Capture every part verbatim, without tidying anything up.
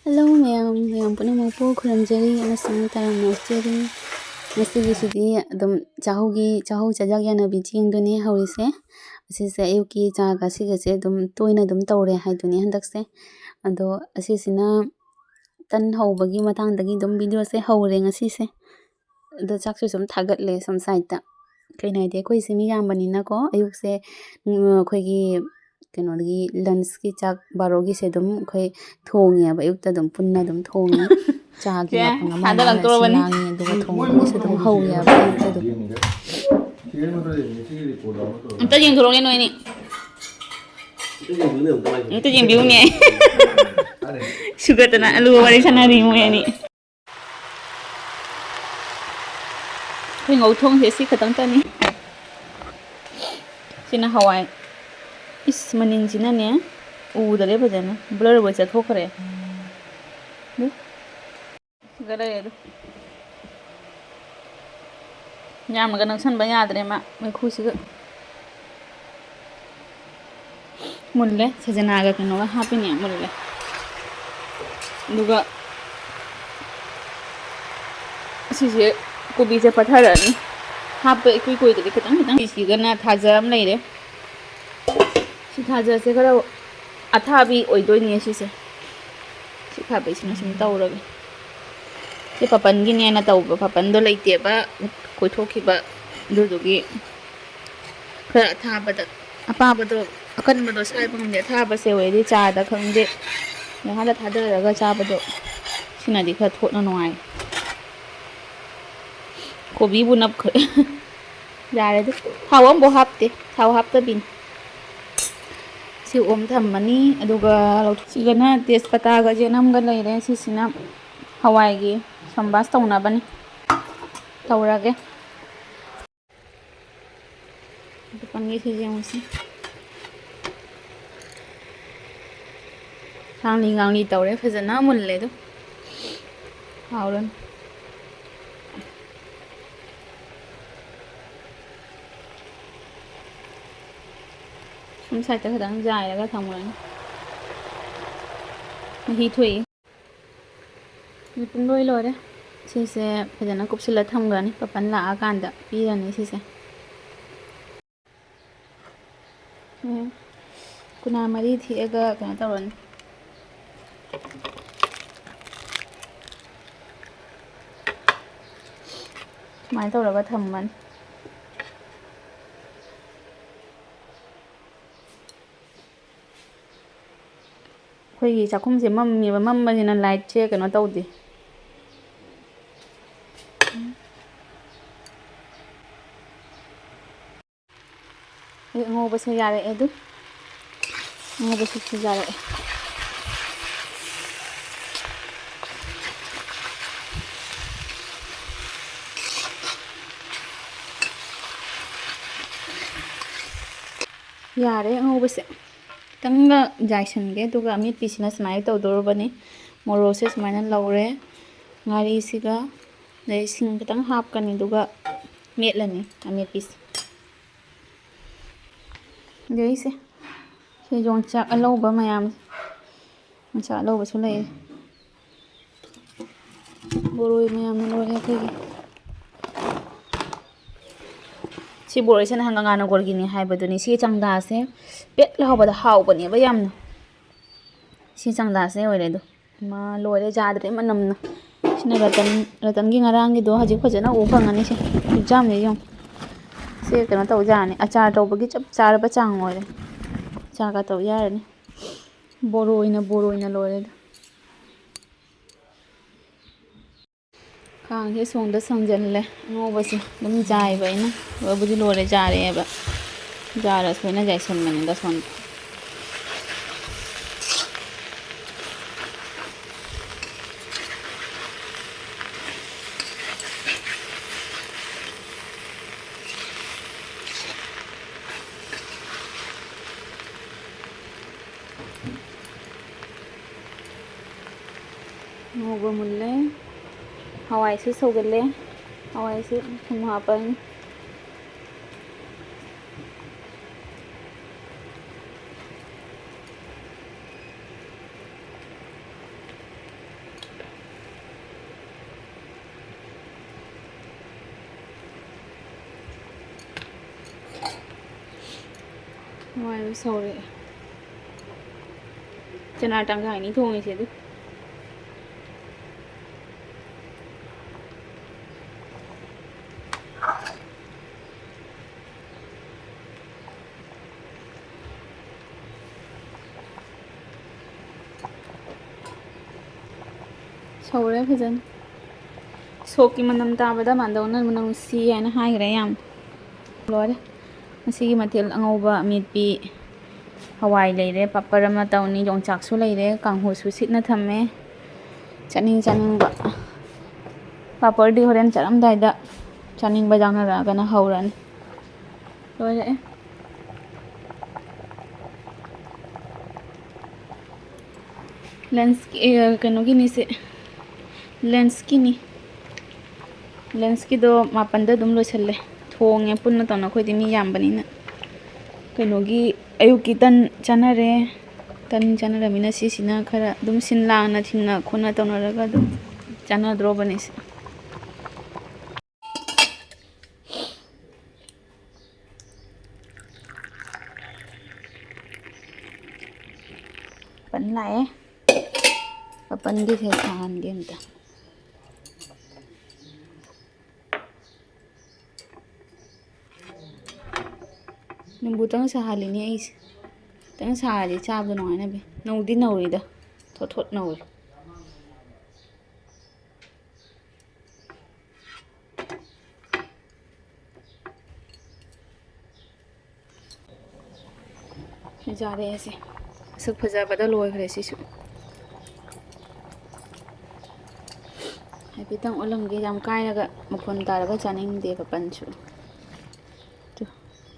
Hello ꯃꯌꯥꯝ, ꯃꯌꯥꯝ ꯄꯨꯝꯅꯃꯛꯄꯨ ꯈꯨꯔꯨꯝꯖꯔꯤ ꯑꯃꯁꯨꯡ ꯇꯔꯥꯝꯅ ꯑꯣꯛꯆꯔꯤ꯫ ꯉꯁꯤꯒꯤꯁꯤꯗꯤ ꯑꯗꯨꯝ ꯆꯥꯛꯍꯧꯒꯤ, ꯆꯥꯛꯍꯧ ꯆꯥꯖꯥꯛ ꯌꯥꯅꯕꯤ ꯆꯦꯡꯗꯨꯅꯦ ꯍꯧꯔꯤꯁꯦ꯫ ꯑꯁꯤꯁꯦ ꯑꯌꯨꯛꯀꯤ ꯆꯥꯒ ꯑꯁꯤꯒꯁꯦ ꯑꯗꯨꯝ ꯇꯣꯏꯅ ꯑꯗꯨꯝ ꯇꯧꯔꯦ ꯍꯥꯏꯗꯨꯅꯤ ꯍꯟꯗꯛꯁꯦ꯫ ꯑꯗꯣ ꯑꯁꯤꯁꯤꯅ ꯇꯟ ꯍꯧꯕꯒꯤ ꯃꯇꯥꯡꯗꯒꯤ ꯑꯗꯨꯝ videoꯁꯦ ꯍꯧꯔꯦ ꯉꯁꯤꯁꯦ꯫ ꯑꯗꯣ ꯆꯥꯛꯁꯨ ꯁꯨꯝ ꯊꯥꯒꯠꯂꯦ ꯁꯨꯝ sideꯇ꯫ ꯀꯩꯅꯣ ꯍꯥꯏꯗꯤ ꯑꯩꯈꯣꯏꯁꯦ ꯃꯤ ꯌꯥꯝꯕꯅꯤꯅꯀꯣ, ꯑꯌꯨꯛꯁꯦ, ꯎꯝ, ꯑꯩꯈꯣꯏꯒꯤ ꯀꯩꯅꯣꯗꯒꯤ lunchꯀꯤ ꯆꯥꯛ ꯕꯥꯔꯣꯒꯤꯁꯦ ꯑꯗꯨꯝ ꯑꯩꯈꯣꯏ ꯊꯣꯡꯉꯦꯕ, ꯑꯌꯨꯛꯇ ꯑꯗꯨꯝ ꯄꯨꯟꯅ ꯑꯗꯨꯝ ꯊꯣꯡꯉꯦ꯫ ꯆꯥꯒꯤ ꯁꯦ, ꯃꯐꯝ ꯑꯃ ꯊꯥꯗ ꯑꯃ ꯂꯥꯡꯊꯣꯛꯑꯕꯅꯤ꯫ ꯁꯤꯜ ꯂꯥꯡꯉꯤ, ꯑꯗꯨꯒ ꯊꯣꯡꯕꯒꯤꯁꯨ ꯑꯗꯨꯝ ꯍꯧꯋꯦꯕ ꯑꯌꯨꯛꯇ ꯑꯗꯨꯝ꯫ ꯑꯝꯇ ꯌꯦꯡꯊꯣꯔꯛꯑꯣꯅꯦ ꯅꯣꯏꯅꯤ꯫ ꯑꯝꯇ ꯌꯦꯡꯕꯤꯌꯨꯅꯦ꯫ ꯁꯨꯒꯠꯇꯅ ꯑꯂꯨ ꯋꯥꯔꯤ ꯁꯥꯟꯅꯔꯤ ꯃꯣꯏ ꯑꯅꯤ꯫ ꯑꯩꯈꯣꯏ ꯉꯧ ꯊꯣꯡꯁꯦ ꯁꯤ ꯈꯛꯇꯪ ꯆꯠꯅꯤ꯫ ꯁꯤꯅ ꯍꯋꯥꯏ꯫ ꯏꯁ, ꯃꯅꯤꯟꯁꯤꯅꯅꯦ ꯎꯗꯔꯦ ꯐꯖꯅ, blur ꯑꯣꯏ ꯆꯠꯊꯣꯛꯈ꯭ꯔꯦ꯫ ꯎꯝ꯫ ꯁꯤꯒ ꯂꯩꯔꯦ ꯑꯗꯨ꯫ ꯌꯥꯝꯅꯒ ꯅꯛꯁꯟꯕ ꯌꯥꯗ꯭ꯔꯦ ꯃꯥ ꯃꯩꯈꯨꯁꯤꯒ꯫ ꯃꯨꯜꯂꯦ, ꯁꯖꯅꯥꯒ ꯀꯩꯅꯣꯒ ꯍꯥꯞꯄꯤꯅꯦ, ꯃꯨꯜꯂꯦ꯫ ꯑꯗꯨꯒ ꯑꯁꯤꯁꯦ ꯀꯣꯕꯤꯁꯦ ꯄꯠꯊꯔꯛꯑꯅꯤ꯫ ꯍꯥꯞꯄ ꯏꯀꯨꯏ ꯀꯨꯏꯗ꯭ꯔꯗꯤ ꯈꯤꯇꯪ ꯈꯤꯇꯪ꯫ ꯁꯤꯁꯤꯒꯅ ꯊꯥꯖ ꯑꯃ ꯂꯩꯔꯦ꯫ ꯁꯤ ꯊꯥꯖꯁꯦ ꯈꯔ ꯑꯊꯥꯕꯤ ꯑꯣꯏꯗꯣꯏꯅꯦ ꯁꯤꯁꯦ꯫ ꯁꯤ ꯈꯥꯕꯩꯁꯤꯅ ꯁꯨꯝ ꯇꯧꯔꯒꯦ꯫ ꯁꯤ ꯄꯥꯄꯟꯒꯤꯅꯦꯅ ꯇꯧꯕ, ꯄꯥꯄꯟꯗꯣ ꯂꯩꯇꯦꯕ, ꯀꯣꯏꯊꯣꯛꯈꯤꯕ꯫ ꯑꯗꯨꯗꯨꯒꯤ ꯈꯔ ꯑꯊꯥꯕꯗ, ꯑꯄꯥꯕꯗꯣ, ꯑꯀꯟꯕꯗꯣ ꯁꯥꯏꯕ ꯉꯝꯗꯦ꯫ ꯑꯊꯥꯕꯁꯦ ꯑꯣꯏꯔꯗꯤ ꯆꯥꯗ ꯈꯪꯗꯦ, ꯉꯥꯏꯍꯥꯛꯇ ꯊꯥꯗꯔꯒ ꯆꯥꯕꯗꯣ, ꯁꯤꯅꯗꯤ ꯈꯔ ꯊꯣꯠꯅ ꯅꯨꯡꯉꯥꯏ꯫ ꯀꯣꯕꯤꯕꯨ ꯅꯞꯈ꯭ꯔꯦ꯫ ꯌꯥꯔꯦꯗ꯫ ꯊꯥꯎ ꯑꯃꯐꯥꯎ ꯍꯥꯞꯇꯦ꯫ ꯊꯥꯎ ꯍꯥꯞꯇꯕꯤꯅꯤ꯫ ꯁꯤ ꯑꯣꯝ ꯊꯝꯃꯅꯤ꯫ ꯑꯗꯨꯒ ꯂꯧꯊꯣꯛ-, ꯁꯤꯒꯅ ꯇꯦꯖꯄꯇꯥꯒ ꯆꯦꯅꯝꯒ ꯂꯩꯔꯦ꯫ ꯁꯤꯁꯤꯅ ꯍꯋꯥꯏꯒꯤ ꯁꯝꯕꯥꯁ ꯇꯧꯅꯕꯅꯤ꯫ ꯇꯧꯔꯒꯦ꯫ ꯑꯗꯨ ꯄꯪꯒꯦ ꯁꯤ ꯌꯦꯡꯉꯨꯁꯤ꯫ ꯉꯥꯡꯂꯤ ꯉꯥꯡꯂꯤ ꯇꯧꯔꯦ꯫ ꯐꯖꯅ ꯃꯨꯜꯂꯦ ꯑꯗꯨ꯫ ꯍꯥꯎꯔꯅꯤ꯫ ꯁꯨꯝ sideꯇ ꯈꯤꯇꯪ ꯌꯥꯏꯔꯒ ꯊꯝꯈ꯭ꯔꯅꯤ꯫ ꯃꯍꯤ ꯊꯣꯛꯏ꯫ ꯄꯨꯡꯂꯣꯏ ꯂꯣꯏꯔꯦ꯫ ꯁꯤꯁꯦ ꯐꯖꯅ ꯀꯨꯞꯁꯤꯜꯂ ꯊꯝꯈ꯭ꯔꯅꯤ, ꯄꯥꯄꯟ ꯂꯥꯛꯑꯀꯥꯟꯗ ꯄꯤꯔꯅꯤ ꯁꯤꯁꯦ꯫ ꯎꯝ꯫ ꯀꯨꯅꯥ ꯃꯔꯤ ꯊꯦꯛꯑꯒ ꯀꯩꯅꯣ ꯇꯧꯔꯅꯤ꯫ ꯁꯨꯃꯥꯏꯅ ꯇꯧꯔꯒ ꯊꯝꯃꯅꯤ꯫ ꯑꯩꯈꯣꯏꯒꯤ ꯆꯥꯛꯈꯨꯝꯁꯦ ꯃꯝꯃꯦꯕ, ꯃꯝꯕꯅꯤꯅ ꯂꯥꯏꯠꯁꯦ ꯀꯩꯅꯣ ꯇꯧꯗꯦ꯫ ꯑꯩ ꯑꯉꯧꯕꯁꯦ ꯌꯥꯔꯛꯑꯦ ꯑꯗꯨ꯫ ꯑꯉꯧꯕꯁꯤꯁꯨ ꯌꯥꯔꯛꯑꯦ꯫ ꯌꯥꯔꯦ ꯑꯉꯧꯕꯁꯦ꯫ ꯈꯤꯇꯪꯒ ꯌꯥꯏꯁꯟꯒꯦ, ꯑꯗꯨꯒ ꯑꯃꯦꯠꯄꯤꯁꯤꯅ ꯁꯨꯃꯥꯏꯅ ꯇꯧꯗꯧꯔꯕꯅꯤ꯫ ꯃꯣꯔꯣꯛꯁꯦ ꯁꯨꯃꯥꯏꯅ ꯂꯧꯔꯦ, ꯉꯥꯔꯤꯁꯤꯒ, ꯑꯗꯩ ꯁꯤꯡ ꯈꯤꯇꯪ ꯍꯥꯞꯀꯅꯤ, ꯑꯗꯨꯒ ꯃꯦꯠꯂꯅꯤ ꯑꯃꯦꯠꯄꯤꯁꯦ꯫ ꯑꯗꯩꯁꯦ, ꯁꯤ ꯌꯣꯡꯆꯥꯛ ꯑꯂꯧꯕ ꯃꯌꯥꯝ, ꯌꯣꯡꯆꯥꯛ ꯑꯂꯧꯕꯁꯨ ꯂꯩꯔꯦ꯫ ꯕꯣꯔꯣꯏ ꯃꯌꯥꯝꯅ ꯂꯣꯏꯔꯦ ꯑꯩꯈꯣꯏꯒꯤ꯫ ꯁꯤ ꯕꯣꯔꯣꯏꯁꯦ ꯅꯍꯥꯟ ꯒꯪꯒꯥꯅꯒꯣꯔꯒꯤꯅꯤ ꯍꯥꯏꯕꯗꯨꯅꯤ꯫ ꯁꯤ ꯆꯪꯗꯥꯁꯦ ꯄꯦꯠ ꯂꯥꯎꯕꯗ ꯍꯥꯎꯕꯅꯦꯕ ꯌꯥꯝꯅ꯫ ꯁꯤ ꯆꯪꯗꯥꯁꯦ ꯑꯣꯏꯔꯦ ꯑꯗꯣ꯫ ꯃꯥ ꯂꯣꯏꯔꯦ, ꯌꯥꯗ꯭ꯔꯦ ꯃꯅꯝꯅ꯫ ꯁꯤꯅ ꯔꯇꯟ, ꯔꯇꯟꯒꯤ ꯉꯔꯥꯡꯒꯤꯗꯣ ꯍꯧꯖꯤꯛ ꯐꯖꯅ ꯎ ꯐꯪꯉꯅꯤ ꯁꯦ꯫ ꯈꯨꯌꯥꯝꯅꯦ ꯌꯦꯡꯉꯨ꯫ ꯁꯤ ꯀꯩꯅꯣ ꯇꯧ ꯌꯥꯔꯅꯤ, ꯑꯆꯥꯔ ꯇꯧꯕꯒꯤ ꯆꯞ ꯆꯥꯔꯕ ꯆꯥꯡ ꯑꯣꯏꯔꯦ꯫ ꯑꯆꯥꯔꯒ ꯇꯧ ꯌꯥꯔꯅꯤ꯫ ꯕꯣꯔꯣꯏꯅ ꯕꯣꯔꯣꯏꯅ ꯂꯣꯏꯔꯦꯗ꯫ ꯈꯥꯡꯁꯦ ꯁꯣꯝꯗ ꯁꯪꯖꯜꯂꯦ꯫ ꯑꯉꯧꯕꯁꯦ ꯑꯗꯨꯝ ꯖꯥꯏꯕ ꯑꯩꯅ꯫ ꯂꯣꯏꯕꯨꯗꯤ ꯂꯣꯏꯔꯦ, ꯖꯥꯔꯛꯑꯦꯕ꯫ ꯖꯥꯔꯁꯨ ꯑꯩꯅ ꯖꯥꯏꯁꯟꯕꯅꯤꯗ ꯁꯣꯝꯗ꯫ ꯉꯧꯕ ꯃꯨꯜꯂꯦ꯫ ꯍꯋꯥꯏꯁꯨ ꯁꯧꯒꯠꯂꯦ꯫ ꯍꯋꯥꯏꯁꯨ ꯊꯨꯝ ꯍꯥꯞꯄꯅꯤ꯫ ꯍꯋꯥꯏꯗꯣ ꯁꯧꯔꯦ꯫ ꯆꯅꯥ ꯇꯪꯈꯥꯏꯅꯤ ꯊꯣꯡꯉꯤꯁꯦ ꯑꯗꯨ꯫ ꯁꯧꯔꯦ ꯐꯖꯅ꯫ ꯁꯣꯛꯀꯤ ꯃꯅꯝ ꯇꯥꯕꯗ ꯃꯥꯟꯗꯧꯅ ꯃꯅꯝ ꯅꯨꯡꯁꯤ ꯍꯥꯏꯅ ꯍꯥꯏꯈ꯭ꯔꯦ ꯌꯥꯝ꯫ ꯂꯣꯏꯔꯦ꯫ ꯉꯁꯤꯒꯤ ꯃꯊꯦꯜ ꯑꯉꯧꯕ ꯑꯃꯦꯠꯄꯤ꯫ ꯍꯋꯥꯏ ꯂꯩꯔꯦ, ꯄꯥꯄꯔ ꯑꯃ ꯇꯧꯅꯤ, ꯌꯣꯡꯆꯥꯛꯁꯨ ꯂꯩꯔꯦ, ꯀꯥꯡꯍꯧꯁꯨ ꯁꯤꯠꯅ ꯊꯝꯃꯦ꯫ ꯆꯥꯅꯤꯡ ꯆꯥꯅꯤꯡꯕ꯫ ꯄꯥꯄꯔꯗꯤ ꯍꯣꯔꯦꯟ ꯆꯠꯂꯝꯗꯥꯏꯗ ꯆꯥꯅꯤꯡꯕ ꯌꯥꯎꯅꯔꯛꯑꯒꯅ ꯍꯧꯔꯅꯤ꯫ ꯂꯣꯏꯔꯛꯑꯦ꯫ ꯂꯟꯁꯀꯤ, ꯑꯦ, ꯀꯩꯅꯣꯒꯤꯅꯤꯁꯦ, ꯂꯟꯁꯀꯤꯅꯤ꯫ ꯂꯟꯁꯀꯤꯗꯣ ꯃꯥꯄꯟꯗ ꯑꯗꯨꯝ ꯂꯣꯏꯁꯜꯂꯦ꯫ ꯊꯣꯡꯉꯦ ꯄꯨꯟꯅ ꯇꯧꯅ, ꯑꯩꯈꯣꯏꯗꯤ ꯃꯤ ꯌꯥꯝꯕꯅꯤꯅ꯫ ꯀꯩꯅꯣꯒꯤ ꯑꯌꯨꯛꯀꯤ ꯇꯟ ꯆꯥꯅꯔꯦ꯫ ꯇꯟ ꯆꯥꯅꯔꯃꯤꯅ ꯁꯤꯁꯤꯅ ꯈꯔ ꯑꯗꯨꯝ ꯁꯤꯟ ꯂꯥꯡꯅ ꯊꯤꯟꯅ ꯈꯣꯠꯅ ꯇꯧꯅꯔꯒ ꯑꯗꯨꯝ ꯆꯥꯅꯗ꯭ꯔꯣꯕꯅꯤꯁꯦ꯫ ꯄꯟ ꯂꯥꯛꯑꯦ꯫ ꯄꯄꯟꯒꯤꯁꯦ ꯁꯥꯍꯟꯒꯦ ꯑꯝꯇ꯫ ꯅꯨꯡꯕꯨꯇꯪ ꯁꯥꯍꯜꯂꯤꯅꯦ ꯑꯩꯁꯦ꯫ ꯈꯤꯇꯪ ꯁꯥꯔꯗꯤ ꯆꯥꯕꯗ ꯅꯨꯡꯉꯥꯏꯅꯕ꯫ ꯅꯧꯗꯤ ꯅꯧꯔꯤꯗ꯫ ꯊꯣꯠ ꯊꯣꯠ ꯅꯧꯔꯤ꯫ ꯌꯥꯔꯦ ꯑꯁꯦ꯫ ꯃꯁꯛ ꯐꯖꯕꯗ ꯂꯣꯏꯈ꯭ꯔꯦ ꯁꯤꯁꯨ꯫ ꯍꯥꯏꯐꯦꯠꯇꯪ ꯑꯣꯜꯂꯝꯒꯦ꯫ ꯌꯥꯝ ꯀꯥꯏꯔꯒ ꯃꯐꯣꯟ ꯇꯥꯔꯒ ꯆꯥꯅꯤꯡꯗꯦꯕ ꯄꯟꯁꯨ꯫ ꯇꯨ,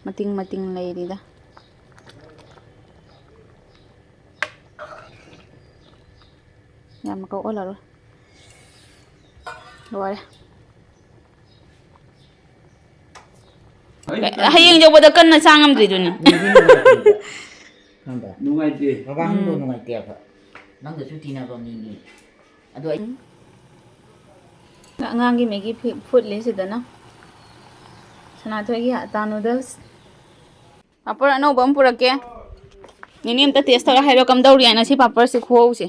ꯃꯇꯤꯡ ꯃꯇꯤꯡ ꯂꯩꯔꯤꯗ꯫ ꯌꯥꯝ ꯀꯛꯑꯣꯜꯂꯔꯣꯏ꯫ ꯂꯣꯏꯔꯦ꯫ ꯍꯌꯦꯡ ꯌꯧꯕꯗ ꯀꯟꯅ ꯆꯥ ꯉꯝꯗ꯭ꯔꯤꯗꯨꯅꯤ꯫ ꯅꯨꯡꯗꯤ ꯅꯨꯡꯉꯥꯏꯇꯦꯗ꯫ ꯈꯪꯕ꯭ꯔꯥ? ꯅꯨꯡꯉꯥꯏꯇꯦ꯫ ꯃꯕꯥꯡꯗꯣ ꯎꯝ꯫ ꯅꯨꯡꯉꯥꯏꯇꯦꯕ꯫ ꯅꯪꯒꯁꯨ ꯇꯤꯟꯅꯕ ꯃꯤꯅꯤ꯫ ꯑꯗꯣ ꯑꯩ ꯎꯝ꯫ ꯑꯉꯥꯡꯒꯤ ꯃꯦꯒꯤ ꯐꯤ-, ꯐꯨꯠꯂꯤ ꯁꯤꯗꯅ꯫ ꯁꯅꯥꯊꯣꯏꯒꯤ ꯑꯇꯥ ꯅꯨꯗꯜꯁ꯫ ꯄꯥꯄꯔ ꯑꯅꯧꯕ ꯑꯃ ꯄꯨꯔꯛꯀꯦ꯫ ꯅꯦꯅꯦ ꯑꯝꯇ ꯇꯦꯁ ꯇꯧꯔ ꯍꯥꯏꯔꯣ, ꯀꯝꯗꯧꯔꯤ ꯍꯥꯏꯅ ꯁꯤ ꯄꯥꯄꯔꯁꯤ ꯈꯨꯍꯧꯁꯦ꯫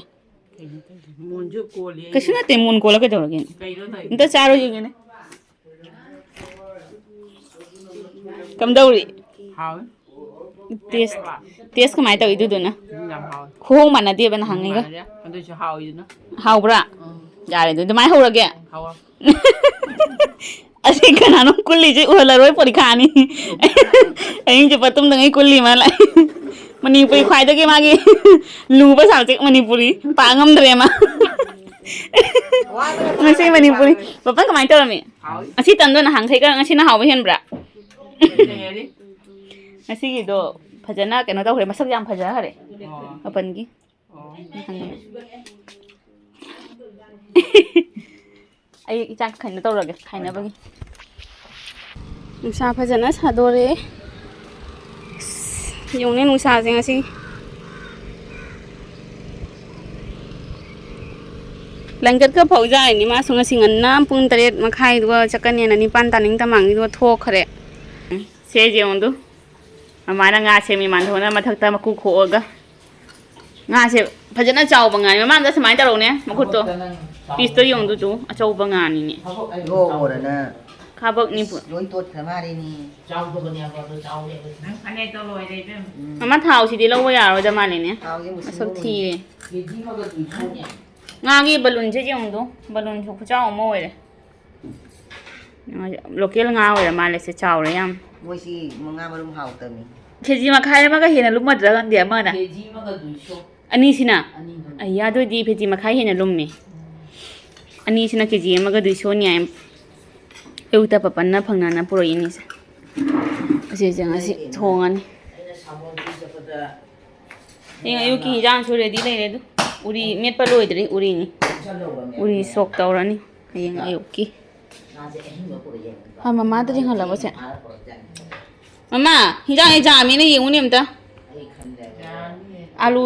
ꯀꯩꯅꯣ ꯇꯧꯔꯤꯁꯦ? ꯃꯨꯟꯁꯨ ꯀꯣꯜꯂꯤ꯫ ꯀꯩꯁꯨ ꯅꯠꯇꯦ, ꯃꯨꯟ ꯀꯣꯜꯂ ꯀꯩꯗꯧꯔꯒꯦ? ꯀꯩꯅꯣ ꯇꯧꯔꯤꯁꯦ? ꯑꯝꯇ ꯆꯥꯔꯣ ꯌꯦꯡꯒꯦꯅꯦ꯫ ꯀꯝꯗꯧꯔꯤ? ꯍꯥꯎꯋꯤ꯫ ꯇꯦꯁ, ꯇꯦꯁ ꯀꯃꯥꯏꯅ ꯇꯧꯏ ꯑꯗꯨꯗꯨꯅ? ꯎꯝ, ꯌꯥꯝ ꯍꯥꯎꯋꯤ꯫ ꯈꯨꯍꯧ ꯃꯥꯟꯅꯗꯦꯕ ꯅꯍꯥꯟꯉꯩꯒ꯫ ꯃꯥꯟꯅꯗꯦ꯫ ꯑꯗꯨꯏꯁꯨ ꯍꯥꯎꯋꯤꯗꯅ꯫ ꯍꯥꯎꯕ꯭ꯔꯥ? ꯎꯝ꯫ ꯌꯥꯔꯦ ꯑꯗꯨꯗꯤ, ꯑꯗꯨꯃꯥꯏꯅ ꯍꯧꯔꯒꯦ꯫ ꯍꯥꯎꯋꯦ꯫ ꯑꯁꯤ ꯀꯅꯥꯅꯣ ꯀꯨꯜꯂꯤꯁꯦ? ꯎꯍꯜꯂꯔꯣꯏ, ꯄꯣꯔꯤꯈꯥꯅꯤ꯫ ꯑꯍꯤꯡ ꯆꯨꯞꯄ ꯇꯨꯝꯗꯉꯩ ꯀꯨꯜꯂꯤ ꯃꯥ ꯂꯥꯛꯑꯦ꯫ ꯃꯅꯤꯄꯨꯔꯤ ꯈ꯭ꯋꯥꯏꯗꯒꯤ ꯃꯥꯒꯤ ꯂꯨꯕ subject ꯃꯅꯤꯄꯨꯔꯤ꯫ ꯄꯥ ꯉꯝꯗ꯭ꯔꯦ ꯃꯥ꯫ ꯉꯁꯤ ꯃꯅꯤꯄꯨꯔꯤ꯫ ꯄꯥꯄꯥ ꯀꯃꯥꯏꯅ ꯇꯧꯔꯝꯃꯤ? ꯍꯥꯎꯋꯤ꯫ ꯉꯁꯤ ꯇꯟꯗꯣ ꯅꯍꯥꯟꯈꯩꯒ ꯉꯁꯤꯅ ꯍꯥꯎꯕ ꯍꯦꯟꯕ꯭ꯔꯥ? ꯍꯦꯜꯂꯤ꯫ ꯉꯁꯤꯒꯤꯗꯣ ꯐꯖꯅ ꯀꯩꯅꯣ ꯇꯧꯈ꯭ꯔꯦ, ꯃꯁꯛ ꯌꯥꯝ ꯐꯖꯈ꯭ꯔꯦ꯫ ꯑꯣ꯫ ꯃꯥꯄꯟꯒꯤ꯫ ꯑꯣ꯫ ꯑꯩ ꯏꯆꯥ ꯀꯩꯅꯣ ꯇꯧꯔꯒꯦ, ꯈꯥꯏꯅꯕꯒꯤ꯫ ꯅꯨꯡꯁꯥ ꯐꯖꯅ ꯁꯥꯗꯣꯔꯛꯑꯦ꯫ ꯑꯁ, ꯌꯦꯡꯉꯨꯅꯦ ꯅꯨꯡꯁꯥꯁꯦ ꯉꯁꯤ꯫ ꯕ꯭ꯂꯦꯡꯀꯦꯠꯀ ꯐꯧ ꯌꯥꯔꯤꯅꯤ꯫ ꯃꯥꯁꯨ ꯉꯁꯤ ꯉꯟꯅ ꯄꯨꯡ ꯇꯔꯦꯠ ꯃꯈꯥꯏꯗꯨꯒ ꯆꯠꯀꯅꯦꯅ ꯅꯤꯄꯥꯟ ꯇꯥꯅꯤꯡ ꯇꯃꯥꯡꯒꯤꯗꯨꯒ ꯊꯣꯛꯈ꯭ꯔꯦ꯫ ꯁꯦ ꯌꯦꯡꯉꯨꯗꯨ꯫ ꯃꯃꯥꯅ ꯉꯥ ꯁꯦꯝꯃꯤ, ꯃꯥꯟꯗꯣꯛꯅ ꯃꯊꯛꯇ ꯃꯀꯨ ꯈꯣꯛꯑꯒ꯫ ꯉꯥꯁꯦ ꯐꯖꯅ ꯆꯥꯎꯕ ꯉꯥꯅꯤ꯫ ꯃꯃꯥꯡꯗ ꯁꯨꯃꯥꯏꯅ ꯇꯧꯔꯛꯎꯅꯦ, ꯃꯈꯨꯠꯇꯣ꯫ ꯄꯤꯁꯇꯣ ꯌꯦꯡꯉꯨꯗꯨ ꯇꯨ, ꯑꯆꯧꯕ ꯉꯥꯅꯤꯅꯦ꯫ ꯌꯣꯛꯎꯔꯅ ꯈꯥꯕꯛꯅꯤ ꯄꯨ-, ꯂꯣꯏ ꯇꯣꯠꯈ꯭ꯔ ꯃꯥꯜꯂꯦꯅꯦ꯫ ꯆꯥꯎꯗꯕꯅꯦꯕ, ꯑꯗꯣ ꯆꯥꯎꯔꯦꯕ꯫ ꯅꯪ ꯐꯅꯦꯛꯇꯣ ꯂꯣꯏꯔꯦ ꯏꯕꯦꯝꯃ꯫ ꯎꯝ꯫ ꯃꯃꯥ ꯊꯥꯎꯁꯤꯗꯤ ꯂꯧꯕ ꯌꯥꯔꯣꯏꯗ ꯃꯥꯜꯂꯦꯅꯦ꯫ ꯊꯥꯎꯁꯦ ꯃꯨꯁꯨꯡ ꯃꯁꯛ ꯃꯨꯔꯦ꯫ ꯊꯤꯔꯦ꯫ ꯀꯦꯖꯤ ꯑꯃꯒ ꯇꯨ ꯁꯣꯛꯅꯦ꯫ ꯉꯥꯒꯤ ꯕꯂꯨꯟꯁꯦ ꯌꯦꯡꯉꯨꯗꯣ, ꯕꯂꯨꯟꯁꯨ ꯈꯨꯆꯥꯎ ꯑꯃ ꯑꯣꯏꯔꯦ꯫ ꯂꯣꯀꯦꯜ ꯉꯥ ꯑꯣꯏꯔ ꯃꯥꯜꯂꯦ ꯁꯦ, ꯆꯥꯎꯔꯦ ꯌꯥꯝ꯫ ꯃꯣꯏꯁꯤ ꯉꯥ ꯃꯔꯨꯝ ꯍꯥꯎꯇꯕꯅꯤ꯫ ꯀꯦꯖꯤ ꯃꯈꯥꯏ ꯑꯃꯒ ꯍꯦꯟꯅ ꯂꯨꯝꯃꯗ꯭ꯔꯥ ꯈꯪꯗꯦ ꯑꯃꯅ꯫ ꯀꯦꯖꯤ ꯑꯃꯒ ꯗꯨꯏꯁꯣ꯫ ꯑꯅꯤꯁꯤꯅ? ꯑꯅꯤꯗꯨꯅ꯫ ꯑꯩꯌꯥ, ꯑꯗꯨꯗꯤ ꯀꯦꯖꯤ ꯃꯈꯥꯏ ꯍꯦꯟꯅ ꯂꯨꯝꯃꯦ꯫ ꯎꯝ꯫ ꯑꯅꯤꯁꯤꯅ ꯀꯦꯖꯤ ꯑꯃꯒ ꯗꯨꯏꯁꯣ ꯅꯤ ꯍꯥꯏ꯫ ꯑꯌꯨꯛꯇ ꯄꯥꯄꯟꯅ ꯐꯪꯅꯅ ꯄꯨꯔꯛꯏꯅꯤꯁꯦ꯫ ꯑꯁꯤꯁꯦ ꯉꯁꯤ ꯂꯩꯔꯦꯅꯦ꯫ ꯊꯣꯡꯉꯅꯤ꯫ ꯑꯩꯅ ꯁꯥꯃꯣꯟ ꯄꯤ ꯆꯠꯄꯗ ꯍꯌꯦꯡ ꯑꯌꯨꯛꯀꯤ ꯍꯤꯟꯖꯥꯡꯁꯨ ꯔꯦꯗꯤ ꯂꯩꯔꯦ ꯑꯗꯨ꯫ ꯎꯔꯤ ꯃꯦꯠꯄ ꯂꯣꯏꯗ꯭ꯔꯤ, ꯎꯔꯤꯅꯤ꯫ ꯆꯠꯂꯧꯔꯕꯅꯦ꯫ ꯎꯔꯤ ꯁꯣꯛ ꯇꯧꯔꯅꯤ ꯍꯌꯦꯡ ꯑꯌꯨꯛꯀꯤ꯫ ꯃꯥꯁꯦ ꯑꯍꯤꯡꯕ ꯄꯨꯔꯛꯑꯦ꯫ ꯍꯥ, ꯃꯃꯥꯗ ꯌꯦꯡꯍꯜꯂꯕꯁꯦ꯫ ꯃꯃꯥ, ꯍꯤꯟꯖꯥꯡ ꯑꯩ ꯌꯥꯝꯃꯦꯅ ꯌꯦꯡꯉꯨꯅꯦ ꯑꯝꯇ꯫ ꯑꯩ ꯈꯟꯗꯦ꯫ ꯑꯥꯂꯨ꯫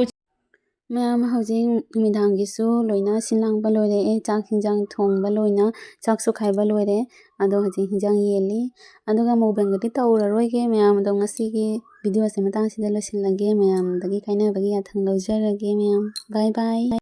ꯃꯌꯥꯝ, ꯍꯧꯖꯤꯛ ꯅꯨꯃꯤꯗꯥꯡꯒꯤꯁꯨ ꯂꯣꯏꯅ ꯁꯤꯟ ꯂꯥꯡꯕ ꯂꯣꯏꯔꯦ꯫ ꯑꯩ ꯆꯥꯛ ꯍꯤꯟꯖꯥꯡ ꯊꯣꯡꯕ ꯂꯣꯏꯅ, ꯆꯥꯛꯁꯨ ꯈꯥꯏꯕ ꯂꯣꯏꯔꯦ꯫ ꯑꯗꯣ ꯍꯧꯖꯤꯛ ꯍꯤꯟꯖꯥꯡ ꯌꯦꯜꯂꯤ꯫ ꯑꯗꯨꯒ mukbangꯒꯗꯤ ꯇꯧꯔꯔꯣꯏꯒꯦ ꯃꯌꯥꯝ꯫ ꯑꯗꯣ ꯉꯁꯤꯒꯤ videoꯁꯦ ꯃꯇꯥꯡꯁꯤꯗ ꯂꯣꯏꯁꯤꯜꯂꯒꯦ꯫ ꯃꯌꯥꯝꯗꯒꯤ ꯀꯥꯏꯅꯕꯒꯤ ꯌꯥꯊꯪ ꯂꯧꯖꯔꯒꯦ ꯃꯌꯥꯝ꯫ Bye bye꯫